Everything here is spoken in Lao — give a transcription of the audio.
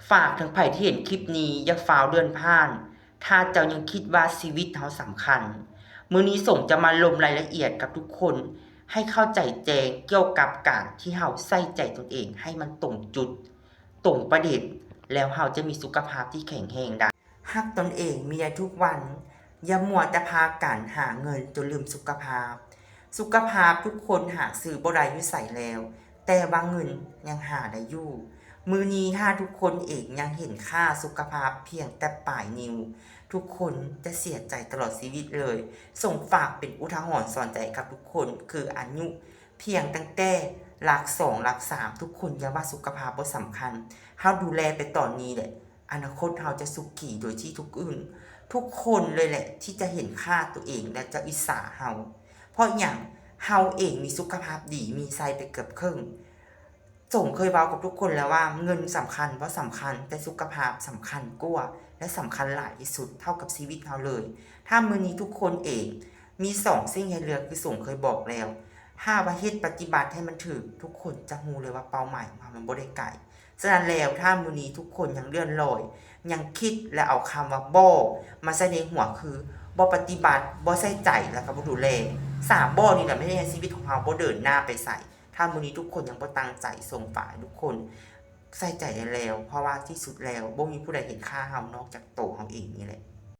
ຝາກເຖິງໃຜທີ່ເຫັນຄລິບນີ້ ຢ່າຟ້າວເລື່ອນຜ່ານ ຖ້າເຈົ້າຍັງຄິດວ່າຊີວິດເຮົາສຳຄັນ. ມື້ນີ້ສົງຈະມາລົມລາຍລະອຽດກັບທຸກຄົນ ໃຫ້ເຂົ້າໃຈແຈ້ງກ່ຽວກັບການທີ່ເຮົາໃສ່ໃຈຕົນເອງໃຫ້ມັນຕົງຈຸດ, ຕົງປະເດັນ, ແລ້ວເຮົາຈະມີສຸຂະພາບທີ່ແຂງແຮງໄດ້. ຮັກຕົນເອງມີໄດ້ທຸກວັນ, ຢ່າມົວແຕ່ພາກັນຫາເງິນຈົນລືມສຸຂະພາບ. ສຸຂະພາບທຸກຄົນຫາຊື້ບໍ່ໄດ້ຢູ່ໃສແລ້ວ, ແຕ່ວ່າເງິນຍັງຫາໄດ້ຢູ່. ມື້ນີ້ຖ້າທຸກຄົນເອງຍັງເຫັນຄ່າສຸຂະພາບພຽງແຕ່ປາຍນິ້ວ, ທຸກຄົນຈະເສຍໃຈຕະຫຼອດຊີວິດເລີຍ. ສົງຝາກເປັນອຸທາຫອນສອນໃຈກັບທຸກຄົນ ຄືອາຍຸພຽງຕັ້ງແຕ່ຫຼັກສອງ ຫຼັກສາມ ທຸກຄົນຢ່າວ່າສຸຂະພາບບໍ່ສຳຄັນ. ເຮົາດູແລໄປຕອນນີ້ແຫຼະ, ອະນາຄົດເຮົາຈະສຸຂີໂດຍທີ່ທຸກອື່ນ, ທຸກຄົນເລີຍແຫຼະທີ່ຈະເຫັນຄ່າຕົວເອງ ແລະ ຈະອິດສາເຮົາ. ເພາະຫຍັງ? ເຮົາເອງມີສຸຂະພາບດີ, ມີໄຊໄປເກືອບເຄິ່ງ. ສົງເຄີຍເວົ້າກັບທຸກຄົນແລ້ວວ່າ ເງິນສຳຄັນບໍ່ສຳຄັນ, ແຕ່ສຸຂະພາບສຳຄັນກວ່າ ແລະ ສຳຄັນຫຼາຍທີ່ສຸດເທົ່າກັບຊີວິດເຮົາເລີຍ. ຖ້າມື້ນີ້ທຸກຄົນເອງມີສອງສິ່ງໃຫ້ເລືອກ ຄືສົງເຄີຍບອກແລ້ວ, ຖ້າວ່າເຮັດປະຕິບັດໃຫ້ມັນຖືກ, ທຸກຄົນຈະຮູ້ເລີຍວ່າເປົ້າໝາຍຂອງເຮົາມັນບໍ່ໄດ້ໄກ. ສະນັ້ນແລ້ວ ຖ້າມື້ນີ້ທຸກຄົນຍັງເລື່ອນລອຍ, ຍັງຄິດ ແລະ ເອົາຄຳວ່າບໍ່ມາໃສ່ໃນຫົວ ຄືບໍ່ປະຕິບັດ, ບໍ່ໃສ່ໃຈ ແລ້ວກໍບໍ່ດູແລ. ສາມບໍ່ນີ້ລະ ມັນເຮັດໃຫ້ຊີວິດຂອງເຮົາບໍ່ເດີນໜ້າໄປໃສ. ຖ້າມື້ນີ້ທຸກຄົນຍັງບໍ່ຕັ້ງໃຈ, ສົງຝາກໃຫ້ທຸກຄົນໃສ່ໃຈໄດ້ແລ້ວ, ເພາະວ່າທີ່ສຸດແລ້ວ ບໍ່ມີຜູ້ໃດເຫັນຄ່າເຮົານອກຈາກໂຕເຮົາເອງນີ້ແຫຼະ.